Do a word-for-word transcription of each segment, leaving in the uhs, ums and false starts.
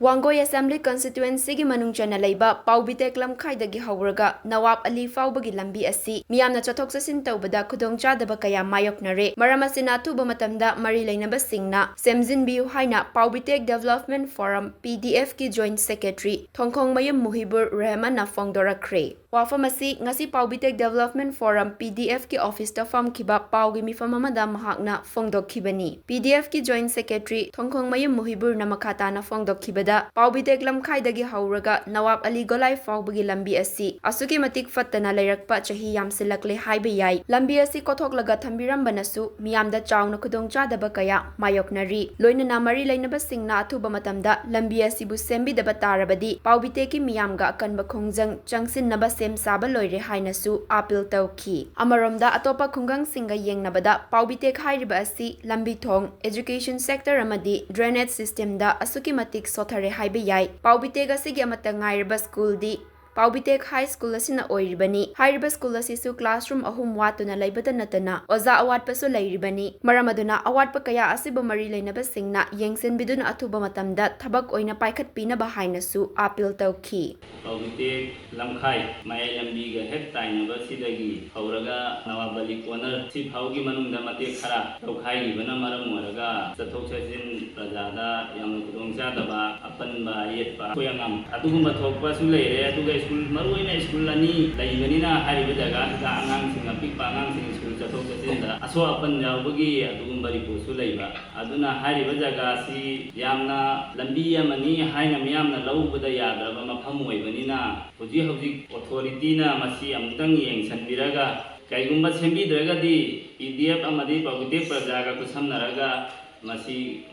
Wangoi assembly ꯀꯟꯁꯇꯤꯇ꯭ꯋꯦꯟꯁꯤꯒꯤ ꯃꯅꯨꯡ ꯆꯟꯅ ꯂꯩꯕ ꯄꯥꯎꯕꯤꯇꯦꯛ ꯂꯝꯈꯥꯏꯗꯒꯤ ꯍꯧꯔꯒ ꯅꯋꯥꯕ ꯑꯂꯤ ꯐꯥꯎꯕꯒꯤ ꯂꯝꯕꯤ ꯑꯁꯤ ꯃꯤꯌꯥꯝꯅ ꯆꯠꯊꯣꯛ ꯆꯠꯁꯤꯟ ꯇꯧꯕꯗ ꯈꯨꯗꯣꯡꯆꯥꯗꯕ ꯀꯌꯥ ꯃꯥꯌꯣꯛꯅꯔꯦ꯫ ꯃꯔꯝ ꯑꯁꯤꯅ ꯑꯊꯨꯕ ꯃꯇꯝꯗ ꯃꯔꯤ ꯂꯩꯅꯕꯁꯤꯡꯅ ꯁꯦꯝꯖꯤꯟꯕꯤꯌꯨ ꯍꯥꯏꯅ ꯄꯥꯎꯕꯤꯇꯦꯛ ꯗꯦꯕꯂꯞꯃꯦꯟ ꯐꯣꯔꯝ, ꯄꯤ ꯗꯤ ꯑꯦꯐꯀꯤ ꯖꯣꯏꯟꯠ ꯁꯦꯀ꯭ꯔꯦꯇꯔꯤ ꯊꯣꯡꯈꯣꯡꯃꯌꯨꯝ ꯃꯨꯍꯤꯕꯨꯔ ꯔꯦꯍꯃꯟꯅ ꯐꯣꯡꯗꯣꯔꯛꯈ꯭ꯔꯦ꯫ ꯋꯥꯐꯝ ꯑꯁꯤ ꯉꯁꯤ ꯄꯥꯎꯕꯤꯇꯦꯛ ꯗꯦꯕꯂꯞꯃꯦꯟ ꯐꯣꯔꯝ, ꯄꯤ ꯗꯤ ꯑꯦꯐꯀꯤ ꯑꯣꯐꯤꯁꯇ ꯐꯝꯈꯤꯕ ꯄꯥꯎꯒꯤ ꯃꯤꯐꯝ ꯑꯃꯗ ꯃꯍꯥꯛꯅ ꯐꯣꯡꯗꯣꯛꯈꯤꯕꯅꯤ꯫ ꯄꯤ ꯗꯤ ꯑꯦꯐꯀꯤ ꯖꯣꯏꯟꯠ ꯁꯦꯀ꯭ꯔꯦꯇꯔꯤ ꯊꯣꯡꯈꯣꯡꯃꯌꯨꯝ ꯃꯨꯍꯤꯕꯨꯔꯅ ꯃꯈꯥ ꯇꯥꯅ ꯐꯣꯡꯗꯣꯛꯈꯤꯕꯗ, ꯄꯥꯎꯕꯤꯇꯦꯛ ꯂꯝꯈꯥꯏꯗꯒꯤ ꯍꯧꯔꯒ ꯅꯋꯥꯕ ꯑꯂꯤ ꯒꯣꯂꯥꯏ ꯐꯥꯎꯕꯒꯤ ꯂꯝꯕꯤ ꯑꯁꯤ ꯑꯁꯨꯛꯀꯤ ꯃꯇꯤꯛ ꯐꯠꯇꯅ ꯂꯩꯔꯛꯄ ꯆꯍꯤ ꯌꯥꯝꯁꯤꯜꯂꯛꯂꯦ ꯍꯥꯏꯕ ꯌꯥꯏ꯫ ꯂꯝꯕꯤ ꯑꯁꯤ ꯀꯣꯊꯣꯛꯂꯒ ꯊꯝꯕꯤꯔꯝꯕꯅꯁꯨ ꯃꯤꯌꯥꯝꯗ ꯆꯥꯎꯅ ꯈꯨꯗꯣꯡꯆꯥꯗꯕ ꯀꯌꯥ ꯃꯥꯌꯣꯛꯅꯔꯤ꯫ ꯂꯣꯏꯅꯅ ꯃꯔꯤ ꯂꯩꯅꯕꯁꯤꯡꯅ ꯑꯊꯨꯕ ꯃꯇꯝꯗ ꯂꯝꯕꯤ ꯑꯁꯤꯕꯨ ꯁꯦꯝꯕꯤꯗꯕ ꯇꯥꯔꯕꯗꯤ ꯄꯥꯎꯕꯤꯇꯦꯛꯀꯤ ꯃꯤꯌꯥꯝꯒ ꯑꯀꯟꯕ ꯈꯣꯡꯖꯪ ꯆꯪꯁꯤꯟꯅꯕ ꯁꯦꯝ ꯁꯥꯕ ꯂꯣꯏꯔꯦ ꯍꯥꯏꯅꯁꯨ ꯑꯥꯄꯤꯜ ꯇꯧꯈꯤ꯫ ꯑꯃꯔꯣꯝꯗ ꯑꯇꯣꯞꯄ ꯈꯨꯡꯒꯪꯁꯤꯡꯒ ꯌꯦꯡꯅꯕꯗ ꯄꯥꯎꯕꯤꯇꯦꯛ ꯍꯥꯏꯔꯤꯕ ꯑꯁꯤ ꯂꯝꯕꯤ ꯊꯣꯡ, education sector ꯑꯃꯗꯤ drainage systemꯗ ꯑꯁꯨꯛꯀꯤ ꯃꯇꯤꯛ ꯁꯣꯊꯔꯦ ꯍꯥꯏꯕ ꯌꯥꯏ꯫ ꯄꯥꯎꯕꯤꯇꯦꯛ ꯑꯁꯤꯒꯤ ꯑꯃꯠꯇ ꯉꯥꯏꯔꯕ ꯁ꯭ꯀꯨꯜꯗꯤ ꯄꯥꯎꯕꯤꯇꯦꯛ ꯍꯥꯏ ꯁ꯭ꯀꯨꯜ ꯑꯁꯤꯅ ꯑꯣꯏꯔꯤꯕꯅꯤ꯫ ꯍꯥꯏꯔꯤꯕ ꯁ꯭ꯀꯨꯜ ꯑꯁꯤꯁꯨ classroom ꯑꯍꯨꯝ ꯋꯥꯠꯇꯨꯅ ꯂꯩꯕꯇ ꯅꯠꯇꯅ ꯑꯣꯖꯥ ꯑꯋꯥꯠꯄꯁꯨ ꯂꯩꯔꯤꯕꯅꯤ꯫ ꯃꯔꯝ ꯑꯗꯨꯅ ꯑꯋꯥꯠꯄ ꯀꯌꯥ ꯑꯁꯤꯕꯨ ꯃꯔꯤ ꯂꯩꯅꯕꯁꯤꯡꯅ ꯌꯦꯡꯁꯤꯟꯕꯤꯗꯨꯅ ꯑꯊꯨꯕ ꯃꯇꯝꯗ ꯊꯕꯛ ꯑꯣꯏꯅ ꯄꯥꯏꯈꯠꯄꯤꯅꯕ ꯍꯥꯏꯅꯁꯨ ꯑꯥꯄꯤꯜ ꯇꯧꯈꯤ꯫ ꯄꯥꯎꯕꯤꯇꯦꯛ ꯂꯝꯈꯥꯏ ꯃꯌꯥꯏ ꯂꯝꯕꯤꯒ ꯍꯦꯛ ꯇꯥꯏꯅꯕꯁꯤꯗꯒꯤ ꯍꯧꯔꯒ ꯅꯋꯥꯕ ꯑꯂꯤ ꯀꯣꯔꯅꯔ ꯁꯤ ꯐꯥꯎꯒꯤ ꯃꯅꯨꯡꯗ ꯃꯇꯦꯛ ꯈꯔ ꯇꯧꯈꯥꯏꯈꯤꯕꯅ ꯃꯔꯝ ꯑꯣꯏꯔꯒ ꯆꯠꯊꯣꯛ ꯆꯠꯁꯤꯟ ꯄ꯭ꯔꯖꯥꯗ ꯌꯥꯝꯅ ꯈꯨꯗꯣꯡꯆꯥꯗꯕ, ꯑꯄꯟꯕ ꯑꯌꯦꯠꯄ, ꯑꯁꯣꯏ ꯑꯉꯥꯝ ꯑꯗꯨꯒꯨꯝꯕ ꯊꯣꯛꯄꯁꯨ ꯂꯩꯔꯦ꯫ ꯑꯗꯨꯒ ꯁ꯭ꯀꯨꯜ, ꯃꯔꯨꯑꯣꯏꯅ ꯁ꯭ꯀꯨꯜ ꯑꯅꯤ ꯂꯩꯕꯅꯤꯅ ꯍꯥꯏꯔꯤꯕ ꯖꯒꯥꯁꯤꯗ ꯑꯉꯥꯡꯁꯤꯡ, ꯑꯄꯤꯛꯄ ꯑꯉꯥꯡꯁꯤꯡ ꯁ꯭ꯀꯨꯜ ꯆꯠꯊꯣꯛ ꯆꯠꯁꯤꯟꯗ ꯑꯁꯣꯛ ꯑꯄꯟ ꯌꯥꯎꯕꯒꯤ ꯑꯗꯨꯒꯨꯝꯕ ꯔꯤꯄꯣꯔꯠꯁꯨ ꯂꯩꯕ꯫ ꯑꯗꯨꯅ ꯍꯥꯏꯔꯤꯕ ꯖꯒꯥꯁꯤ ꯌꯥꯝꯅ ꯂꯝꯕꯤ ꯑꯃꯅꯤ ꯍꯥꯏꯅ ꯃꯤꯌꯥꯝꯅ ꯂꯧꯕꯗ ꯌꯥꯗ꯭ꯔꯕ ꯃꯐꯝ ꯑꯣꯏꯕꯅꯤꯅ ꯍꯧꯖꯤꯛ ꯍꯧꯖꯤꯛ ꯑꯣꯊꯣꯔꯤꯇꯤꯅ ꯃꯁꯤ ꯑꯃꯨꯛꯇꯪ ꯌꯦꯡꯁꯤꯟꯕꯤꯔꯒ ꯀꯩꯒꯨꯝꯕ ꯁꯦꯝꯕꯤꯗ꯭ꯔꯒꯗꯤ ꯄꯤ ꯗꯤ ꯑꯦꯐ ꯑꯃꯗꯤ ꯄꯥꯎꯕꯤꯇꯦꯛ ꯄ꯭ꯔꯖꯥꯒ ꯈꯨꯠꯁꯝꯅꯔꯒ ꯃꯁꯤ,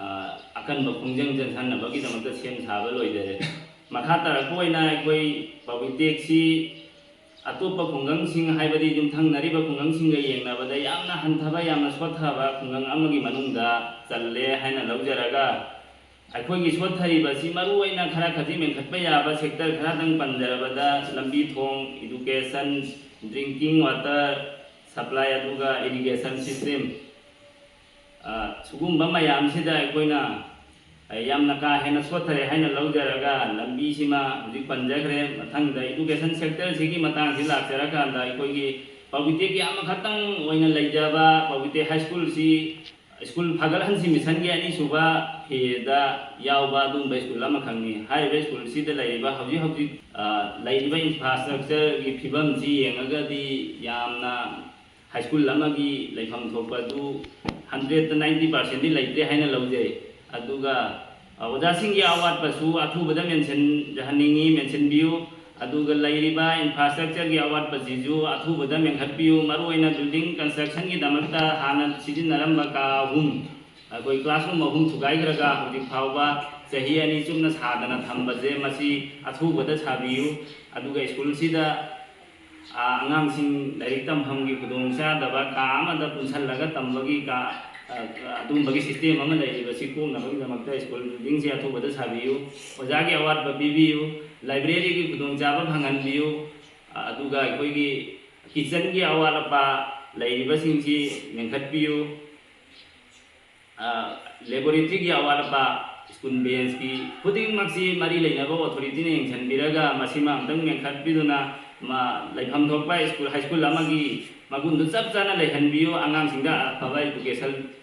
ꯑ, ꯑꯀꯟꯕ ꯈꯣꯡꯖꯪ ꯆꯪꯁꯟꯅꯕꯒꯤꯗꯃꯛꯇ ꯁꯦꯝ ꯁꯥꯕ ꯂꯣꯏꯖꯔꯦ꯫ ꯃꯈꯥ ꯇꯥꯔꯛꯄ ꯑꯣꯏꯅ ꯑꯩꯈꯣꯏ ꯄꯥꯎꯕꯤꯇꯦꯛꯁꯤ ꯑꯇꯣꯞꯄ ꯈꯨꯡꯒꯪꯁꯤꯡ, ꯍꯥꯏꯕꯗꯤ ꯌꯨꯝꯊꯪꯅꯔꯤꯕ ꯈꯨꯡꯒꯪꯁꯤꯡꯒ ꯌꯦꯡꯅꯕꯗ ꯌꯥꯝꯅ ꯍꯟꯊꯕ, ꯌꯥꯝꯅ ꯁꯣꯠꯊꯕ ꯈꯨꯡꯒꯪ ꯑꯃꯒꯤ ꯃꯅꯨꯡꯗ ꯆꯜꯂꯦ ꯍꯥꯏꯅ ꯂꯧꯖꯔꯒ, ꯑꯩꯈꯣꯏꯒꯤ ꯁꯣꯠꯊꯔꯤꯕꯁꯤ ꯃꯔꯨꯑꯣꯏꯅ ꯈꯔ ꯈꯖꯤꯛ ꯃꯦꯟꯈꯠꯄ ꯌꯥꯕ ꯁꯦꯛꯇꯔ ꯈꯔꯗꯪ ꯄꯟꯖꯔꯕꯗ, ꯂꯝꯕꯤ ꯊꯣꯡ, education, drinking water supply, ꯑꯗꯨꯒ irrigation system, ꯑ, ꯁꯤꯒꯨꯝꯕ ꯃꯌꯥꯝꯁꯤꯗ ꯑꯩꯈꯣꯏꯅ ꯌꯥꯝꯅ ꯀꯥ ꯍꯦꯟꯅ ꯁꯣꯠꯊꯔꯦ ꯍꯥꯏꯅ ꯂꯧꯖꯔꯒ, ꯂꯝꯕꯤꯁꯤꯃ ꯍꯧꯖꯤꯛ ꯄꯟꯖꯈ꯭ꯔꯦ꯫ ꯃꯊꯪꯗ education sector ꯁꯤꯒꯤ ꯃꯇꯥꯡꯁꯤ ꯂꯥꯛꯆꯔꯀꯥꯟꯗ, ꯑꯩꯈꯣꯏꯒꯤ ꯄꯕ꯭ꯂꯤꯛ ꯑꯃꯈꯛꯇꯪ ꯑꯣꯏꯅ ꯂꯩꯖꯕ ꯄꯕ꯭ꯂꯤꯛ high school ꯁꯤ, school ꯐꯒꯠꯍꯟꯁꯤ mission ꯒꯤ ꯑꯅꯤꯁꯨꯕ phase ꯇ ꯌꯥꯎꯕ ꯑꯗꯨꯒꯨꯝꯕ school ꯑꯃꯈꯛꯅꯤ꯫ ꯍꯥꯏꯔꯤꯕ school ꯁꯤꯗ ꯂꯩꯔꯤꯕ ꯍꯧꯖꯤꯛ ꯍꯧꯖꯤꯛ, ꯑ, ꯂꯩꯔꯤꯕ infrastructure ꯒꯤ ꯐꯤꯕꯝꯁꯤ ꯌꯦꯡꯉꯒꯗꯤ ꯌꯥꯝꯅ high school ꯑꯃꯒꯤ ꯂꯩꯐꯝ ꯊꯣꯛꯄ ꯑꯗꯨ hundred ꯇ ninety percent ꯗꯤ ꯂꯩꯇ꯭ꯔꯦ ꯍꯥꯏꯅ ꯂꯧꯖꯩ꯫ ꯑꯗꯨꯒ, ꯑ, ꯑꯣꯖꯥꯁꯤꯡꯒꯤ ꯑꯋꯥꯠꯄꯁꯨ ꯑꯊꯨꯕꯗ mention ꯖꯍꯟꯅꯤꯡꯉꯤ, mention ꯕꯤꯌꯨ꯫ ꯑꯗꯨꯒ ꯂꯩꯔꯤꯕ infrastructure ꯒꯤ ꯑꯋꯥꯠꯄꯁꯤꯁꯨ ꯑꯊꯨꯕꯗ ꯃꯦꯟꯈꯠꯄꯤꯌꯨ꯫ ꯃꯔꯨꯑꯣꯏꯅ building construction ꯒꯤꯗꯃꯛꯇ ꯍꯥꯟꯅ ꯁꯤꯖꯤꯟꯅꯔꯝꯕ ꯀꯥ ꯑꯍꯨꯝ, ꯑꯩꯈꯣꯏ classroom ꯑꯍꯨꯝ ꯊꯨꯒꯥꯏꯈ꯭ꯔꯒ ꯍꯧꯖꯤꯛ ꯐꯥꯎꯕ ꯆꯍꯤ ꯑꯅꯤ ꯆꯨꯞꯅ ꯁꯥꯗꯅ ꯊꯝꯕꯁꯦ, ꯃꯁꯤ ꯑꯊꯨꯕꯗ ꯁꯥꯕꯤꯌꯨ꯫ ꯑꯗꯨꯒ school ꯁꯤꯗ, ꯑ, ꯑꯉꯥꯡꯁꯤꯡ ꯂꯥꯏꯔꯤꯛ ꯇꯝꯐꯝꯒꯤ ꯈꯨꯗꯣꯡꯆꯥꯗꯕ, ꯀꯥ ꯑꯃꯗ ꯄꯨꯟꯁꯜꯂꯒ ꯇꯝꯕꯒꯤ ꯀꯥ, ꯑ, ꯑꯗꯨꯒꯨꯝꯕꯒꯤ system ꯑꯃ ꯂꯩꯔꯤꯕꯁꯤ ꯀꯣꯛꯅꯕꯒꯤꯗꯃꯛꯇ school building ꯁꯦ ꯑꯊꯨꯕꯗ ꯁꯥꯕꯤꯌꯨ꯫ ꯑꯣꯖꯥꯒꯤ ꯑꯋꯥꯠꯄ ꯄꯤꯕꯤꯌꯨ꯫ Library ꯒꯤ ꯈꯨꯗꯣꯡꯆꯥꯕ ꯐꯪꯍꯟꯕꯤꯌꯨ꯫ ꯑ, ꯑꯗꯨꯒ ꯑꯩꯈꯣꯏꯒꯤ kitchen ꯒꯤ ꯑꯋꯥꯠ ꯑꯄꯥ ꯂꯩꯔꯤꯕꯁꯤꯡꯁꯤ ꯃꯦꯟꯈꯠꯄꯤꯌꯨ꯫ ꯑ, laboratory ꯒꯤ ꯑꯋꯥꯠ ꯑꯄꯥ, school bench ꯀꯤ ꯈꯨꯗꯤꯡꯃꯛꯁꯤ ꯃꯔꯤ ꯂꯩꯅꯕ authority ꯅ ꯌꯦꯡꯁꯤꯟꯕꯤꯔꯒ ꯃꯁꯤꯃ ꯑꯃꯨꯛꯇꯪ ꯃꯦꯟꯈꯠꯄꯤꯗꯨꯅ, ꯃ-, ꯂꯩꯐꯝ ꯊꯣꯛꯄ school, high school ꯑꯃꯒꯤ ꯃꯒꯨꯟꯗꯨ ꯆꯞ ꯆꯥꯅ ꯂꯩꯍꯟꯕꯤꯌꯨ, ꯑꯉꯥꯡꯁꯤꯡꯗ ꯑꯐꯕ education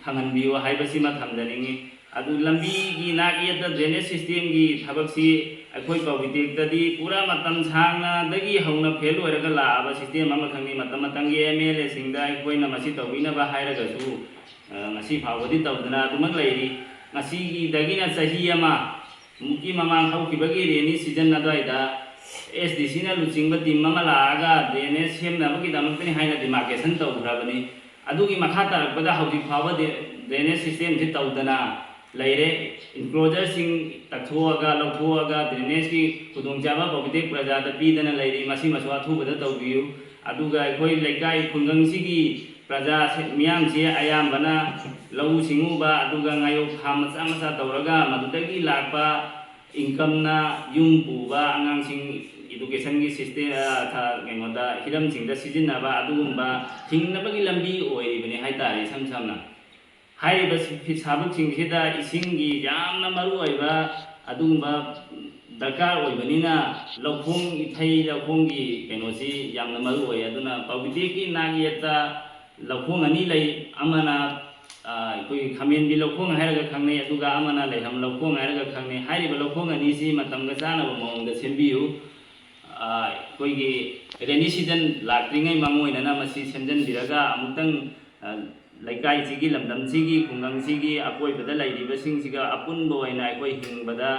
ꯐꯪꯍꯟꯕꯤꯌꯨ ꯍꯥꯏꯕꯁꯤꯃ ꯊꯝꯖꯅꯤꯡꯏ꯫ ꯑꯗꯨ ꯂꯝꯕꯤꯒꯤ ꯅꯥꯛ ꯌꯦꯠꯇ drainage system ꯒꯤ ꯊꯕꯛꯁꯤ ꯑꯩꯈꯣꯏ ꯄꯕ꯭ꯂꯤꯛꯇꯗꯤ ꯄꯨꯔꯥ ꯃꯇꯝ ꯁꯥꯡꯅꯗꯒꯤ ꯍꯧꯅ fail ꯑꯣꯏꯔꯒ ꯂꯥꯛꯑꯕ system ꯑꯃꯈꯛꯅꯤ꯫ ꯃꯇꯝ ꯃꯇꯝꯒꯤ M L A ꯁꯤꯡꯗ ꯑꯩꯈꯣꯏꯅ ꯃꯁꯤ ꯇꯧꯕꯤꯅꯕ ꯍꯥꯏꯔꯒꯁꯨ, ꯑ, ꯉꯁꯤ ꯐꯥꯎꯕꯗꯤ ꯇꯧꯗꯅ ꯑꯗꯨꯃꯛ ꯂꯩꯔꯤ꯫ ꯉꯁꯤꯒꯤꯗꯒꯤꯅ ꯆꯍꯤ ꯑꯃ ꯃꯨꯛꯀꯤ ꯃꯃꯥꯡ ꯍꯧꯈꯤꯕꯒꯤ rainy season ꯑꯗꯨꯋꯥꯏꯗ S D C ꯅ ꯂꯨꯆꯤꯡꯕ team ꯑꯃ ꯂꯥꯛꯑꯒ drainage ꯁꯦꯝꯅꯕꯒꯤꯗꯃꯛꯇꯅꯤ ꯍꯥꯏꯅ demarcation ꯇꯧꯈ꯭ꯔꯕꯅꯤ꯫ ꯑꯗꯨꯒꯤ ꯃꯈꯥ ꯇꯥꯔꯛꯄꯗ ꯍꯧꯖꯤꯛ ꯐꯥꯎꯕ ꯗꯦ-, drainage system ꯁꯤ ꯇꯧꯗꯅ ꯂꯩꯔꯦ꯫ Enclosure ꯁꯤꯡ ꯇꯛꯊꯣꯛꯑꯒ, ꯂꯧꯊꯣꯛꯑꯒ drainage ꯀꯤ ꯈꯨꯗꯣꯡꯆꯥꯕ ꯄꯕ꯭ꯂꯤꯛ ꯄ꯭ꯔꯖꯥꯗ ꯄꯤꯗꯅ ꯂꯩꯔꯤ꯫ ꯃꯁꯤꯃꯁꯨ ꯑꯊꯨꯕꯗ ꯇꯧꯕꯤꯌꯨ꯫ ꯑꯗꯨꯒ ꯑꯩꯈꯣꯏ ꯂꯩꯀꯥꯏ ꯈꯨꯡꯒꯪꯁꯤꯒꯤ ꯄ꯭ꯔꯖꯥ ꯁꯤ-, ꯃꯤꯌꯥꯝꯁꯤ ꯑꯌꯥꯝꯕꯅ ꯂꯧꯎ ꯁꯤꯡꯎꯕ ꯑꯗꯨꯒ ꯉꯥꯌꯣꯛ farm ꯃꯆꯥ ꯃꯆꯥ ꯇꯧꯔꯒ ꯃꯗꯨꯗꯒꯤ ꯂꯥꯛꯄ income ꯅ ꯌꯨꯝ ꯄꯨꯕ ꯑꯉꯥꯡꯁꯤꯡ education ꯒꯤ system, ꯑ, ꯊ-, ꯀꯩꯅꯣꯗ, ꯍꯤꯔꯝꯁꯤꯡꯗ ꯁꯤꯖꯤꯟꯅꯕ ꯑꯗꯨꯒꯨꯝꯕ ꯍꯤꯡꯅꯕꯒꯤ ꯂꯝꯕꯤ ꯑꯣꯏꯔꯤꯕꯅꯤ ꯍꯥꯏꯇꯥꯔꯦ, ꯏꯁꯝ ꯁꯝꯅ꯫ ꯍꯥꯏꯔꯤꯕ ꯁꯤ-, ꯐꯤꯁꯥꯕꯁꯤꯡꯁꯤꯗ ꯏꯁꯤꯡꯒꯤ ꯌꯥꯝꯅ ꯃꯔꯨ ꯑꯣꯏꯕ ꯑꯗꯨꯒꯨꯝꯕ ꯗꯔꯀꯥꯔ ꯑꯣꯏꯕꯅꯤꯅ, ꯂꯧꯈꯣꯡ ꯏꯊꯩ ꯂꯧꯈꯣꯡꯒꯤ ꯀꯩꯅꯣꯁꯤ ꯌꯥꯝꯅ ꯃꯔꯨ ꯑꯣꯏ꯫ ꯑꯗꯨꯅ ꯄꯥꯎꯕꯤꯇꯦꯛꯀꯤ ꯅꯥꯛ ꯌꯦꯠꯇ ꯂꯧꯈꯣꯡ ꯑꯅꯤ ꯂꯩ꯫ ꯑꯃꯅ, ꯑ, ꯑꯩꯈꯣꯏꯒꯤ ꯈꯥꯃꯦꯟꯕꯤ ꯂꯧꯈꯣꯡ ꯍꯥꯏꯔꯒ ꯈꯪꯅꯩ, ꯑꯗꯨꯒ ꯑꯃꯅ ꯂꯩꯔꯝ ꯂꯧꯈꯣꯡ ꯍꯥꯏꯔꯒ ꯈꯪꯅꯩ꯫ ꯍꯥꯏꯔꯤꯕ ꯂꯧꯈꯣꯡ ꯑꯅꯤꯁꯤ ꯃꯇꯝꯒ ꯆꯥꯅꯕ ꯃꯑꯣꯡꯗ ꯁꯦꯝꯕꯤꯌꯨ꯫ ꯑ, ꯑꯩꯈꯣꯏꯒꯤ ꯔꯦꯅꯤ ꯁꯤꯖꯟ ꯂꯥꯛꯇ꯭ꯔꯤꯉꯩ ꯃꯥꯡꯑꯣꯏꯅꯅ ꯃꯁꯤ ꯁꯦꯝꯖꯤꯟꯕꯤꯔꯒ ꯑꯃꯨꯛꯇꯪ, ꯑ, ꯂꯩꯀꯥꯏꯁꯤꯒꯤ, ꯂꯝꯗꯝꯁꯤꯒꯤ, ꯈꯨꯡꯒꯪꯁꯤꯒꯤ ꯑꯀꯣꯏꯕꯗ ꯂꯩꯔꯤꯕꯁꯤꯡꯁꯤꯒ ꯑꯄꯨꯟꯕ ꯑꯣꯏꯅ ꯑꯩꯈꯣꯏ ꯍꯤꯡꯕꯗ,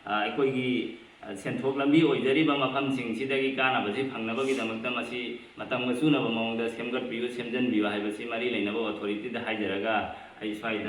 ꯑ, ꯑꯩꯈꯣꯏꯒꯤ, ꯑ, ꯁꯦꯟꯊꯣꯛ ꯂꯝꯕꯤ ꯑꯣꯏꯖꯔꯤꯕ ꯃꯐꯝꯁꯤꯡꯁꯤꯗꯒꯤ ꯀꯥꯟꯅꯕꯁꯤ ꯐꯪꯅꯕꯒꯤꯗꯃꯛꯇ ꯃꯁꯤ ꯃꯇꯝꯒ ꯆꯨꯅꯕ ꯃꯑꯣꯡꯗ ꯁꯦꯝꯒꯠꯄꯤꯌꯨ, ꯁꯦꯝꯖꯤꯟꯕꯤꯌꯨ ꯍꯥꯏꯕꯁꯤ ꯃꯔꯤ ꯂꯩꯅꯕ ꯑꯣꯊꯣꯔꯤꯇꯤꯗ ꯍꯥꯏꯖꯔꯒ ꯑꯩ ꯁ꯭ꯋꯥꯏꯗ